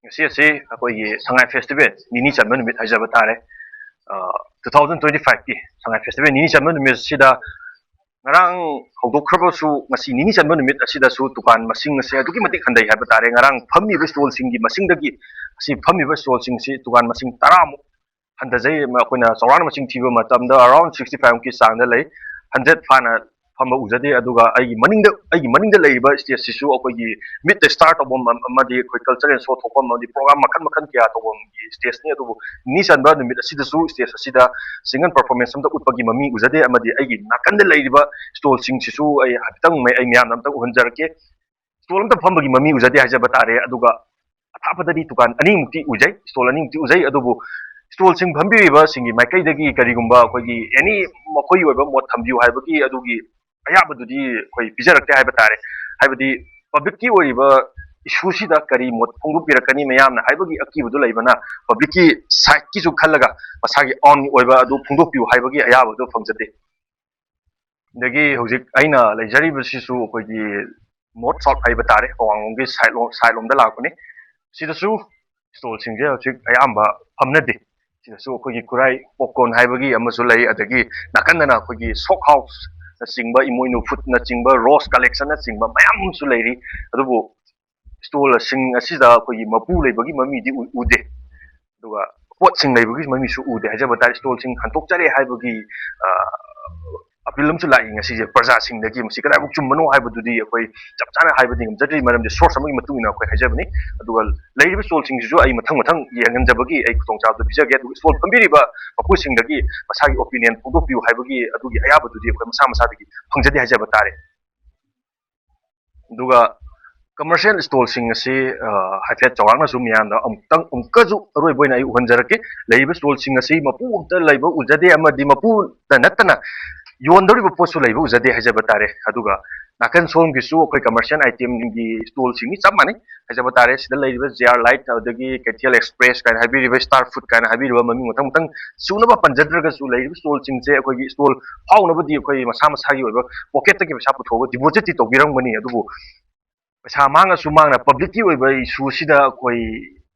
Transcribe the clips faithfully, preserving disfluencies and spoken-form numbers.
ꯉꯁꯤ ꯑꯁꯤ ꯑꯩꯈꯣꯏꯒꯤ ꯁꯉꯥꯏ ꯐꯦꯁꯇꯤꯚꯦꯜ ꯅꯤꯅꯤ ꯆꯟꯕ ꯅꯨꯃꯤꯠ ꯍꯥꯏꯖꯕ ꯇꯥꯔꯦ꯫ ꯇꯨ ꯊꯥꯎꯖꯟ ꯇ꯭ꯋꯦꯟꯇꯤ ꯐꯥꯏꯚꯀꯤ ꯁꯉꯥꯏ ꯐꯦꯁꯇꯤꯚꯦꯜ ꯅꯤꯅꯤ ꯆꯟꯕ ꯅꯨꯃꯤꯠ ꯑꯁꯤꯗ ꯉꯔꯥꯡ ꯍꯧꯗꯣꯛꯈ꯭ꯔꯕꯁꯨ ꯉꯁꯤ ꯅꯤꯅꯤ ꯆꯟꯕ ꯅꯨꯃꯤꯠ ꯑꯁꯤꯗꯁꯨ ꯗꯨꯀꯥꯟ ꯃꯁꯤꯡ ꯑꯁꯦ ꯑꯗꯨꯛꯀꯤ ꯃꯇꯤꯛ ꯍꯟꯊꯩ ꯍꯥꯏꯕ ꯇꯥꯔꯦ꯫ ꯉꯔꯥꯡ ꯐꯝꯃꯤꯕ ꯁ꯭ꯇꯣꯜꯁꯤꯡꯒꯤ ꯃꯁꯤꯡꯗꯒꯤ, ꯑꯁꯤ ꯐꯝꯃꯤꯕ ꯁ꯭ꯇꯣꯜꯁꯤꯡꯁꯤ ꯗꯨꯀꯥꯟ ꯃꯁꯤꯡ ꯇꯔꯥꯃꯨꯛ ꯍꯟꯊꯖꯩ꯫ ꯑꯩꯈꯣꯏꯅ ꯆꯥꯎꯔꯥꯛꯅ ꯃꯁꯤꯡ ꯊꯤꯕ ꯃꯇꯝꯗ around sixty five ꯃꯨꯛꯀꯤ ꯆꯥꯡꯗ ꯂꯩ꯫ Hundred ꯐꯥꯅ ꯐꯝꯕ ꯎꯖꯗꯦ꯫ ꯑꯗꯨꯒ ꯑꯩꯒꯤ ꯃꯅꯤꯡꯗ, ꯑꯩꯒꯤ ꯃꯅꯤꯡꯗ ꯂꯩꯔꯤꯕ stage ꯁꯤꯁꯨ ꯑꯩꯈꯣꯏꯒꯤ ꯃꯤꯠ ꯁ꯭ꯇꯥꯔ ꯇꯧꯐꯝ ꯑꯃ-, ꯑꯃꯗꯤ ꯑꯩꯈꯣꯏ cultural show ꯊꯣꯛꯐꯝ ꯑꯃꯗꯤ program ꯃꯈꯜ ꯃꯈꯜ ꯀꯌꯥ ꯇꯧꯐꯝꯒꯤ stage ꯅꯤ꯫ ꯑꯗꯨꯕꯨ ꯅꯤꯅꯤ ꯆꯟꯕ ꯅꯨꯃꯤꯠ ꯑꯁꯤꯗꯁꯨ stage ꯑꯁꯤꯗ singing performance ꯑꯝꯇ ꯎꯠꯄꯒꯤ ꯃꯃꯤ ꯎꯖꯗꯦ꯫ ꯑꯃꯗꯤ ꯑꯩꯒꯤ ꯅꯥꯀꯟꯗ ꯂꯩꯔꯤꯕ ꯁ꯭ꯇꯣꯜꯁꯤꯡꯁꯤꯁꯨ ꯑꯩ ꯍꯥꯏꯐꯦꯠꯇꯪ ꯃ-, ꯑꯩ ꯃꯌꯥꯝꯗ ꯑꯝꯇ ꯎꯍꯟꯖꯔꯛꯀꯦ꯫ ꯁ꯭ꯇꯣꯜ ꯑꯝꯇ ꯐꯝꯕꯒꯤ ꯃꯃꯤ ꯎꯖꯗꯦ ꯍꯥꯏꯖꯕ ꯇꯥꯔꯦ꯫ ꯑꯗꯨꯒ ꯑꯊꯥꯞꯄꯗꯗꯤ ꯗꯨꯀꯥꯟ ꯑꯅꯤꯃꯨꯛꯇꯤ ꯎꯖꯩ, ꯁ꯭ꯇꯣꯜ ꯑꯅꯤꯃꯨꯛꯇꯤ ꯎꯖꯩ꯫ ꯑꯗꯨꯕꯨ ꯁ꯭ꯇꯣꯜꯁꯤꯡ ꯐꯝꯕꯤꯔꯤꯕꯁꯤꯡꯒꯤ ꯃꯥꯏꯀꯩꯗꯒꯤ ꯀꯔꯤꯒꯨꯝꯕ ꯑꯩꯈꯣꯏꯒꯤ any ꯃꯈꯣꯏꯒꯤ ꯑꯣꯏꯕ ꯃꯣꯠ ꯊꯝꯕꯤꯌꯨ ꯍꯥꯏꯕꯒꯤ ꯑꯗꯨꯒꯤ ꯑꯌꯥꯕꯗꯨꯗꯤ ꯑꯩꯈꯣꯏ ꯄꯤꯖꯔꯛꯇꯦ ꯍꯥꯏꯕ ꯇꯥꯔꯦ꯫ ꯍꯥꯏꯕꯗꯤ publicꯀꯤ ꯑꯣꯏꯔꯤꯕ issueꯁꯤꯗ ꯀꯔꯤ ꯃꯣꯠ ꯐꯣꯡꯗꯣꯛꯄꯤꯔꯛꯀꯅꯤ ꯃꯌꯥꯝꯅ ꯍꯥꯏꯕꯒꯤ ꯑꯀꯤꯕꯗꯨ ꯂꯩꯕꯅ publicꯀꯤ sideꯀꯤꯁꯨ ꯈꯜꯂꯒ ꯃꯁꯥꯒꯤ own ꯑꯣꯏꯕ ꯑꯗꯨ ꯐꯣꯡꯗꯣꯛꯄꯤꯌꯨ ꯍꯥꯏꯕꯒꯤ ꯑꯌꯥꯕꯗꯨ ꯐꯪꯖꯗꯦ꯫ ꯑꯗꯒꯤ ꯍꯧꯖꯤꯛ ꯑꯩꯅ ꯂꯩꯖꯔꯤꯕꯁꯤꯁꯨ ꯑꯩꯈꯣꯏꯒꯤ north south ꯍꯥꯏꯕ ꯇꯥꯔꯦ, ꯑꯋꯥꯡꯂꯣꯝꯒꯤ side ꯂꯣꯝ, side ꯂꯣꯝꯗ ꯂꯥꯛꯄꯅꯤ꯫ ꯁꯤꯗꯁꯨ ꯁ꯭ꯇꯣꯜꯁꯤꯡꯁꯦ ꯍꯧꯖꯤꯛ ꯑꯌꯥꯝꯕ ꯐꯝꯅꯗꯦ꯫ ꯁꯤꯗꯁꯨ ꯑꯩꯈꯣꯏꯒꯤ ꯈꯨꯔꯥꯏ popcorn ꯍꯥꯏꯕꯒꯤ ꯑꯃꯁꯨ ꯂꯩ, ꯑꯗꯒꯤ ꯅꯥꯀꯟꯗꯅ ꯑꯩꯈꯣꯏꯒꯤ sock houseꯅꯆꯤꯡꯕ, ꯏꯃꯣꯏꯅꯨ foodꯅꯆꯤꯡꯕ, rose collectionꯅꯆꯤꯡꯕ ꯃꯌꯥꯝ ꯑꯃꯁꯨ ꯂꯩꯔꯤ꯫ ꯑꯗꯨꯕꯨ ꯁ꯭ꯇꯣꯜꯁꯤꯡ ꯑꯁꯤꯗ ꯑꯩꯈꯣꯏꯒꯤ ꯃꯄꯨ ꯂꯩꯕꯒꯤ ꯃꯃꯤꯗꯤ ꯎ-, ꯎꯗꯦ꯫ ꯑꯗꯨꯒ ꯄꯣꯠꯁꯤꯡ ꯂꯩꯕꯒꯤ ꯃꯃꯤꯁꯨ ꯎꯗꯦ ꯍꯥꯏꯖꯕ ꯇꯥꯔꯦ꯫ ꯁ꯭ꯇꯣꯜꯁꯤꯡ ꯍꯟꯗꯣꯛꯆꯔꯦ ꯍꯥꯏꯕꯒꯤ, ꯑ, appeal ꯑꯃꯁꯨ ꯂꯥꯛꯏ ꯉꯁꯤꯁꯦ ꯄ꯭ꯔꯖꯥꯁꯤꯡꯗꯒꯤ꯫ ꯃꯁꯤ ꯀꯗꯥꯏꯐꯥꯎ ꯆꯨꯝꯕꯅꯣ ꯍꯥꯏꯕꯗꯨꯗꯤ ꯑꯩꯈꯣꯏ ꯆꯞ ꯆꯥꯅ ꯍꯥꯏꯕꯗꯤ ꯉꯝꯖꯗ꯭ꯔꯤ, ꯃꯔꯝꯗꯤ source ꯑꯃꯒꯤ ꯃꯇꯨꯡ ꯏꯟꯅ ꯑꯩꯈꯣꯏ ꯍꯥꯏꯖꯕꯅꯤ꯫ ꯑꯗꯨꯒ ꯂꯩꯔꯤꯕ ꯁ꯭ꯇꯣꯜꯁꯤꯡꯁꯤꯁꯨ ꯑꯩ ꯃꯊꯪ ꯃꯊꯪ ꯌꯦꯡꯍꯟꯖꯕꯒꯤ ꯑꯩ ꯈꯨꯗꯣꯡꯆꯥꯕꯗꯨ ꯄꯤꯖꯒꯦ꯫ ꯑꯗꯨꯒ ꯁ꯭ꯇꯣꯜ ꯐꯝꯕꯤꯔꯤꯕ ꯃꯄꯨꯁꯤꯡꯗꯒꯤ ꯃꯁꯥꯒꯤ opinion ꯐꯣꯡꯗꯣꯛꯄꯤꯌꯨ ꯍꯥꯏꯕꯒꯤ ꯑꯗꯨꯒꯤ ꯑꯌꯥꯕꯗꯨꯗꯤ ꯑꯩꯈꯣꯏ ꯃꯁꯥ ꯃꯁꯥꯗꯒꯤ ꯐꯪꯖꯗꯦ ꯍꯥꯏꯖꯕ ꯇꯥꯔꯦ꯫ ꯑꯗꯨꯒ commercial ꯁ꯭ꯇꯣꯜꯁꯤꯡ ꯑꯁꯤ, ꯑ, ꯍꯥꯏꯐꯦꯠ ꯆꯥꯎꯔꯥꯛꯅꯁꯨ ꯃꯤꯌꯥꯝꯗ ꯑꯃꯨꯛꯇꯪ, ꯑꯃꯨꯛꯀꯁꯨ ꯑꯔꯣꯏꯕ ꯑꯣꯏꯅ ꯑꯩ ꯎꯍꯟꯖꯔꯛꯀꯦ꯫ ꯂꯩꯔꯤꯕ ꯁ꯭ꯇꯣꯜꯁꯤꯡ ꯑꯁꯤ ꯃꯄꯨ ꯑꯝꯇ ꯂꯩꯕ ꯎꯖꯗꯦ, ꯑꯃꯗꯤ ꯃꯄꯨꯇ ꯅꯠꯇꯅ ꯌꯣꯟꯗꯧꯔꯤꯕ ꯄꯣꯠꯁꯨ ꯂꯩꯕ ꯎꯖꯗꯦ ꯍꯥꯏꯖꯕ ꯇꯥꯔꯦ꯫ ꯑꯗꯨꯒ ꯅꯥꯀꯟ ꯁꯣꯝꯒꯤꯁꯨ ꯑꯩꯈꯣꯏ commercial itemꯒꯤ ꯁ꯭ꯇꯣꯜꯁꯤꯡꯅꯤ, ꯆꯞ ꯃꯥꯟꯅꯩ ꯍꯥꯏꯖꯕ ꯇꯥꯔꯦ꯫ ꯁꯤꯗ ꯂꯩꯔꯤꯕ J R Light, ꯑꯗꯒꯤ Keitel Express ꯀꯥꯏꯅ ꯍꯥꯏꯕꯤꯔꯤꯕ, Star Food ꯀꯥꯏꯅ ꯍꯥꯏꯕꯤꯔꯤꯕ, ꯃꯃꯤꯡ ꯃꯊꯪ ꯃꯊꯪ ꯁꯨꯅꯕ ꯄꯟꯖꯗ꯭ꯔꯒꯁꯨ, ꯂꯩꯔꯤꯕ ꯁ꯭ꯇꯣꯜꯁꯤꯡꯁꯦ ꯑꯩꯈꯣꯏꯒꯤ ꯁ꯭ꯇꯣꯜ ꯐꯥꯎꯅꯕꯗꯤ ꯑꯩꯈꯣꯏ ꯃꯁꯥ ꯃꯁꯥꯒꯤ ꯑꯣꯏꯕ pocketꯇꯒꯤ ꯄꯩꯁꯥ ꯄꯨꯊꯣꯛꯑꯒ depositꯇꯤ ꯇꯧꯕꯤꯔꯝꯒꯅꯤ, ꯑꯗꯨꯕꯨ ꯄꯩꯁꯥ ꯃꯥꯡꯉꯁꯨ ꯃꯥꯡꯅ ꯄꯕ꯭ꯂꯤꯛꯀꯤ ꯑꯣꯏꯕ ꯏꯁꯨ ꯑꯁꯤꯗ ꯑꯩꯈꯣꯏ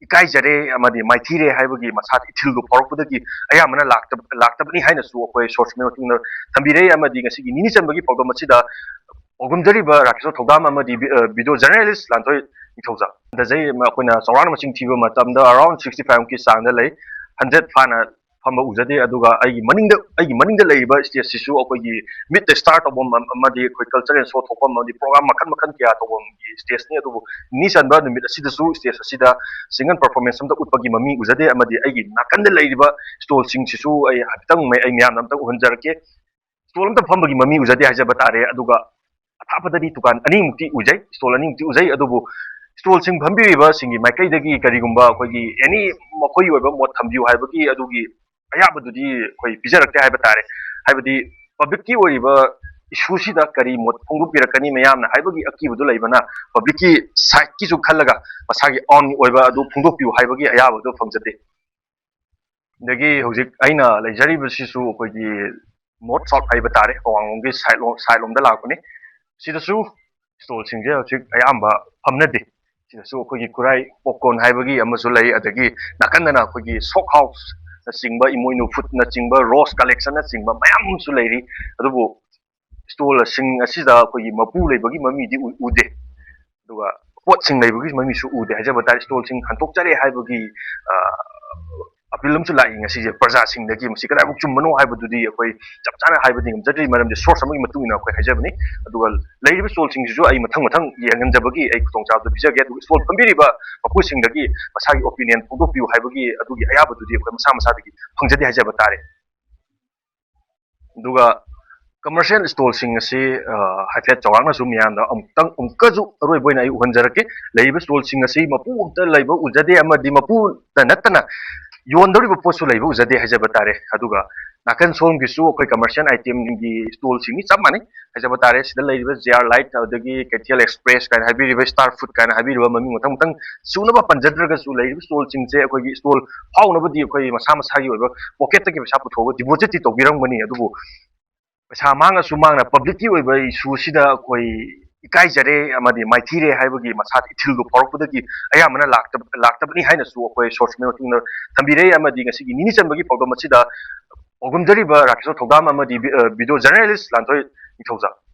ꯏꯀꯥꯏꯖꯔꯦ ꯑꯃꯗꯤ ꯃꯥꯏꯊꯤꯔꯦ ꯍꯥꯏꯕꯒꯤ ꯃꯁꯥꯗ ꯏꯊꯤꯜꯗꯨ ꯐꯥꯎꯔꯛꯄꯗꯒꯤ ꯑꯌꯥꯝꯕꯅ ꯂꯥꯛꯇꯕ ꯂꯥꯛꯇꯕꯅꯤ ꯍꯥꯏꯅꯁꯨ ꯑꯩꯈꯣꯏ ꯁꯣꯔꯁ ꯃꯇꯨꯡꯗ ꯊꯝꯕꯤꯔꯦ꯫ ꯑꯃꯗꯤ ꯉꯁꯤꯒꯤ ꯅꯤꯅꯤ ꯆꯟꯕꯒꯤ ꯄꯥꯎꯗꯝ ꯑꯁꯤꯗ ꯄꯥꯎꯗꯝꯖꯔꯤꯕ ꯔꯥꯀꯦꯁꯣꯔ ꯊꯧꯗꯥꯝ ꯑꯃꯗꯤ ꯚꯤꯗꯤꯑꯣ ꯖꯔꯅꯦꯂꯤꯁ ꯂꯥꯟꯊꯣꯏ ꯅꯤꯡꯊꯧꯖꯥ꯫ ꯍꯟꯊꯖꯩ꯫ ꯑꯩꯈꯣꯏꯅ ꯆꯥꯎꯔꯥꯛꯅ ꯃꯁꯤꯡ ꯊꯤꯕ ꯃꯇꯝꯗ around sixty five ꯀꯤ ꯆꯥꯡꯗ ꯂꯩ꯫ ꯍꯟꯗ꯭ꯔꯦꯠ ꯐꯥꯅ ꯐꯝꯕ ꯎꯖꯗꯦ꯫ ꯑꯗꯨꯒ ꯑꯩꯒꯤ ꯃꯅꯤꯡꯗ ꯑꯩꯒꯤ ꯃꯅꯤꯡꯗ ꯂꯩꯔꯤꯕ ꯁ꯭ꯇꯦꯖꯁꯤꯁꯨ ꯑꯩꯈꯣꯏꯒꯤ ꯃꯤꯠꯇ ꯁ꯭ꯇꯥꯔ ꯇꯧꯐꯝ ꯑꯃꯗꯤ ꯑꯩꯈꯣꯏ ꯀꯜꯆꯔꯦꯜ ꯁꯣ ꯊꯣꯛꯐꯝ ꯑꯃꯗꯤ ꯄ꯭ꯔꯣꯒ꯭ꯔꯥꯝ ꯃꯈꯜ ꯃꯈꯜ ꯀꯌꯥ ꯇꯧꯐꯝꯒꯤ ꯁ꯭ꯇꯦꯖꯅꯤ꯫ ꯑꯗꯨꯕꯨ ꯅꯤꯅꯤ ꯆꯟꯕ ꯅꯨꯃꯤꯠ ꯑꯁꯤꯗꯁꯨ ꯁ꯭ꯇꯦꯖ ꯑꯁꯤꯗ ꯁꯤꯡꯒꯜ ꯄꯔꯐꯣꯔꯃꯦꯟꯁ ꯑꯝꯇ ꯎꯠꯄꯒꯤ ꯃꯃꯤ ꯎꯖꯗꯦ꯫ ꯑꯃꯗꯤ ꯑꯩꯒꯤ ꯅꯥꯀꯟꯗ ꯂꯩꯔꯤꯕ ꯁ꯭ꯇꯣꯜꯁꯤꯡꯁꯤꯁꯨ ꯑꯩ ꯍꯥꯏꯐꯦꯠꯇꯪ ꯑꯩ ꯃꯌꯥꯝꯗ ꯑꯝꯇ ꯎꯍꯟꯖꯔꯛꯀꯦ꯫ ꯁ꯭ꯇꯣꯜ ꯑꯝꯇ ꯐꯝꯕꯒꯤ ꯃꯃꯤ ꯎꯖꯗꯦ ꯍꯥꯏꯖꯕ ꯇꯥꯔꯦ꯫ ꯑꯗꯨꯒ ꯑꯊꯥꯞꯄꯗꯗꯤ ꯗꯨꯀꯥꯟ ꯑꯅꯤꯃꯨꯛꯇꯤ ꯎꯖꯩ, ꯁ꯭ꯇꯣꯜ ꯑꯅꯤꯃꯨꯛꯇꯤ ꯎꯖꯩ꯫ ꯑꯗꯨꯕꯨ ꯁ꯭ꯇꯣꯜꯁꯤꯡ ꯐꯝꯕꯤꯔꯤꯕꯁꯤꯡꯒꯤ ꯃꯥꯏꯀꯩꯗꯒꯤ ꯀꯔꯤꯒꯨꯝꯕ ꯑꯩꯈꯣꯏꯒꯤ ꯑꯦꯅꯤ ꯃꯈꯣꯏꯒꯤ ꯑꯣꯏꯕ ꯃꯣꯠ ꯊꯝꯕꯤꯌꯨ ꯍꯥꯏꯕꯒꯤ ꯑꯗꯨꯒꯤ ꯑꯌꯥꯕꯗꯨꯗꯤ ꯑꯩꯈꯣꯏ ꯄꯤꯖꯔꯛꯇꯦ ꯍꯥꯏꯕ ꯇꯥꯔꯦ꯫ ꯍꯥꯏꯕꯗꯤ ꯄꯕ꯭ꯂꯤꯛꯀꯤ ꯑꯣꯏꯔꯤꯕ ꯏꯁꯨꯁꯤꯗ ꯀꯔꯤ ꯃꯣꯠ ꯐꯣꯡꯗꯣꯛꯄꯤꯔꯛꯀꯅꯤ ꯃꯌꯥꯝꯅ ꯍꯥꯏꯕꯒꯤ ꯑꯀꯤꯕꯗꯨ ꯂꯩꯕꯅ ꯄꯕ꯭ꯂꯤꯛꯀꯤ ꯁꯥꯏꯠꯀꯤꯁꯨ ꯈꯜꯂꯒ ꯃꯁꯥꯒꯤ ꯑꯣꯟ ꯑꯣꯏꯕ ꯑꯗꯨ ꯐꯣꯡꯗꯣꯛꯄꯤꯌꯨ ꯍꯥꯏꯕꯒꯤ ꯑꯌꯥꯕꯗꯨ ꯐꯪꯖꯗꯦ꯫ ꯑꯗꯒꯤ ꯍꯧꯖꯤꯛ ꯑꯩꯅ ꯂꯩꯖꯔꯤꯕꯁꯤꯁꯨ ꯑꯩꯈꯣꯏꯒꯤ ꯅꯣꯔꯠ ꯁꯥꯎꯠ ꯍꯥꯏꯕ ꯇꯥꯔꯦ, ꯑꯋꯥꯡꯂꯣꯝꯒꯤ ꯁꯥꯏꯠ ꯂꯣꯝ ꯁꯥꯏꯠ ꯂꯣꯝꯗ ꯂꯥꯛꯄꯅꯤ꯫ ꯁꯤꯗꯁꯨ ꯁ꯭ꯇꯣꯜꯁꯤꯡꯁꯦ ꯍꯧꯖꯤꯛ ꯑꯌꯥꯝꯕ ꯐꯝꯅꯗꯦ꯫ ꯁꯤꯗꯁꯨ ꯑꯩꯈꯣꯏꯒꯤ ꯈꯨꯔꯥꯏ ꯄꯣꯞꯀꯣꯔꯟ ꯍꯥꯏꯕꯒꯤ ꯑꯃꯁꯨ ꯂꯩ, ꯑꯗꯒꯤ ꯅꯥꯀꯟꯗꯅ ꯑꯩꯈꯣꯏꯒꯤ ꯁꯣꯛ ꯍꯥꯎꯁꯅꯆꯤꯡꯕ, ꯏꯃꯣꯏꯅꯨ ꯐꯨꯗꯅꯆꯤꯡꯕ, ꯔꯣꯁ ꯀꯂꯦꯛꯁꯟꯅꯆꯤꯡꯕ ꯃꯌꯥꯝ ꯑꯃꯁꯨ ꯂꯩꯔꯤ꯫ ꯑꯗꯨꯕꯨ ꯁ꯭ꯇꯣꯜꯁꯤꯡ ꯑꯁꯤꯗ ꯑꯩꯈꯣꯏꯒꯤ ꯃꯄꯨ ꯂꯩꯕꯒꯤ ꯃꯃꯤꯗꯤ ꯎ- ꯎꯗꯦ꯫ ꯑꯗꯨꯒ ꯄꯣꯠꯁꯤꯡ ꯂꯩꯕꯒꯤ ꯃꯃꯤꯁꯨ ꯎꯗꯦ ꯍꯥꯏꯖꯕ ꯇꯥꯔꯦ꯫ ꯁ꯭ꯇꯣꯜꯁꯤꯡ ꯍꯟꯗꯣꯛꯆꯔꯦ ꯍꯥꯏꯕꯒꯤ ꯑ, ꯑꯄꯤꯜ ꯑꯃꯁꯨ ꯂꯥꯛꯏ ꯉꯁꯤꯁꯦ ꯄ꯭ꯔꯖꯥꯁꯤꯡꯗꯒꯤ꯫ ꯃꯁꯤ ꯀꯗꯥꯏꯐꯥꯎ ꯆꯨꯝꯕꯅꯣ ꯍꯥꯏꯕꯗꯨꯗꯤ ꯑꯩꯈꯣꯏ ꯆꯞ ꯆꯥꯅ ꯍꯥꯏꯕꯗꯤ ꯉꯝꯖꯗ꯭ꯔꯤ, ꯃꯔꯝꯗꯤ ꯁꯣꯔꯁ ꯑꯃꯒꯤ ꯃꯇꯨꯡ ꯏꯟꯅ ꯑꯩꯈꯣꯏ ꯍꯥꯏꯖꯕꯅꯤ꯫ ꯑꯗꯨꯒ ꯂꯩꯔꯤꯕ ꯁ꯭ꯇꯣꯜꯁꯤꯡꯁꯤꯁꯨ ꯑꯩ ꯃꯊꯪ ꯃꯊꯪ ꯌꯦꯡꯍꯟꯖꯕꯒꯤ ꯑꯩ ꯈꯨꯗꯣꯡꯆꯥꯕꯗꯨ ꯄꯤꯖꯒꯦ꯫ ꯑꯗꯨꯒ ꯁ꯭ꯇꯣꯜ ꯐꯝꯕꯤꯔꯤꯕ ꯃꯄꯨꯁꯤꯡꯗꯒꯤ ꯃꯁꯥꯒꯤ ꯑꯣꯄꯤꯅꯤꯌꯟ ꯐꯣꯡꯗꯣꯛꯄꯤꯌꯨ ꯍꯥꯏꯕꯒꯤ ꯑꯗꯨꯒꯤ ꯑꯌꯥꯕꯗꯨꯗꯤ ꯑꯩꯈꯣꯏ ꯃꯁꯥ ꯃꯁꯥꯗꯒꯤ ꯐꯪꯖꯗꯦ ꯍꯥꯏꯖꯕ ꯇꯥꯔꯦ꯫ ꯑꯗꯨꯒ ꯀꯃꯔꯁꯤꯌꯦꯜ ꯁ꯭ꯇꯣꯜꯁꯤꯡ ꯑꯁꯤ ꯑ, ꯍꯥꯏꯐꯦꯠ ꯆꯥꯎꯔꯥꯛꯅꯁꯨ ꯃꯤꯌꯥꯝꯗ ꯑꯃꯨꯛꯇꯪ ꯑꯃꯨꯛꯀꯁꯨ ꯑꯔꯣꯏꯕ ꯑꯣꯏꯅ ꯑꯩ ꯎꯍꯟꯖꯔꯛꯀꯦ꯫ ꯂꯩꯔꯤꯕ ꯁ꯭ꯇꯣꯜꯁꯤꯡ ꯑꯁꯤ ꯃꯄꯨ ꯑꯝꯇ ꯂꯩꯕ ꯎꯖꯗꯦ, ꯑꯃꯗꯤ ꯃꯄꯨꯇ ꯅꯠꯇꯅ ꯌꯣꯟꯗꯧꯔꯤꯕ ꯄꯣꯠꯁꯨ ꯂꯩꯕ ꯎꯖꯗꯦ ꯍꯥꯏꯖꯕ ꯇꯥꯔꯦ꯫ ꯑꯗꯨꯒ ꯅꯥꯀꯟ ꯁꯣꯝꯒꯤꯁꯨ ꯑꯩꯈꯣꯏ ꯀꯃꯔꯁꯤꯌꯦꯜ ꯑꯥꯏꯇꯦꯝꯒꯤ ꯁ꯭ꯇꯣꯜꯁꯤꯡꯅꯤ ꯆꯞ ꯃꯥꯟꯅꯩ ꯍꯥꯏꯖꯕ ꯇꯥꯔꯦ꯫ ꯁꯤꯗ ꯂꯩꯔꯤꯕ ꯖꯦ ꯑꯥꯔ ꯂꯥꯏꯠ, ꯑꯗꯒꯤ ꯀꯩꯊꯦꯜ ꯑꯦꯛꯁꯄ꯭ꯔꯦꯁ ꯀꯥꯏꯅ ꯍꯥꯏꯕꯤꯔꯤꯕ, ꯁ꯭ꯇꯥꯔ ꯐꯨꯗ ꯀꯥꯏꯅ ꯍꯥꯏꯕꯤꯔꯤꯕ, ꯃꯃꯤꯡ ꯃꯊꯪ ꯃꯊꯪ ꯁꯨꯅꯕ ꯄꯟꯖꯗ꯭ꯔꯒꯁꯨ, ꯂꯩꯔꯤꯕ ꯁ꯭ꯇꯣꯜꯁꯤꯡꯁꯦ ꯑꯩꯈꯣꯏꯒꯤ ꯁ꯭ꯇꯣꯜ ꯐꯥꯎꯅꯕꯗꯤ ꯑꯩꯈꯣꯏ ꯃꯁꯥ ꯃꯁꯥꯒꯤ ꯑꯣꯏꯕ ꯄꯣꯀꯦꯠꯇꯒꯤ ꯄꯩꯁꯥ ꯄꯨꯊꯣꯛꯑꯒ ꯗꯤꯄꯣꯖꯤꯠꯇꯤ ꯇꯧꯕꯤꯔꯝꯒꯅꯤ, ꯑꯗꯨꯕꯨ ꯄꯩꯁꯥ ꯃꯥꯡꯉꯁꯨ ꯃꯥꯡꯅ ꯄꯕ꯭ꯂꯤꯛꯀꯤ ꯑꯣꯏꯕ ꯏꯁꯨꯁꯤꯗ ꯑꯩꯈꯣꯏ ꯏꯀꯥꯏꯖꯔꯦ ꯑꯃꯗꯤ ꯃꯥꯏꯊꯤꯔꯦ ꯍꯥꯏꯕꯒꯤ ꯃꯁꯥꯗ ꯏꯊꯤꯜꯗꯨ ꯐꯥꯎꯔꯛꯄꯗꯒꯤ ꯑꯌꯥꯝꯕꯅ ꯂꯥꯛꯇꯕ ꯂꯥꯛꯇꯕꯅꯤ ꯍꯥꯏꯅꯁꯨ ꯑꯩꯈꯣꯏ ꯁꯣꯔꯁ ꯃꯇꯨꯡꯗ ꯊꯝꯕꯤꯔꯦ꯫ ꯑꯃꯗꯤ ꯉꯁꯤꯒꯤ ꯅꯤꯅꯤ ꯆꯟꯕꯒꯤ ꯄꯥꯎꯗꯝ ꯑꯁꯤꯗ ꯄꯥꯎꯗꯝꯖꯔꯤꯕ ꯔꯥꯀꯦꯁꯣꯔ ꯊꯧꯗꯥꯝ ꯑꯃꯗꯤ ꯚꯤꯗꯤꯑꯣ ꯖꯔꯅꯦꯂꯤꯁ ꯂꯥꯟꯊꯣꯏ ꯅꯤꯡꯊꯧꯖꯝ꯫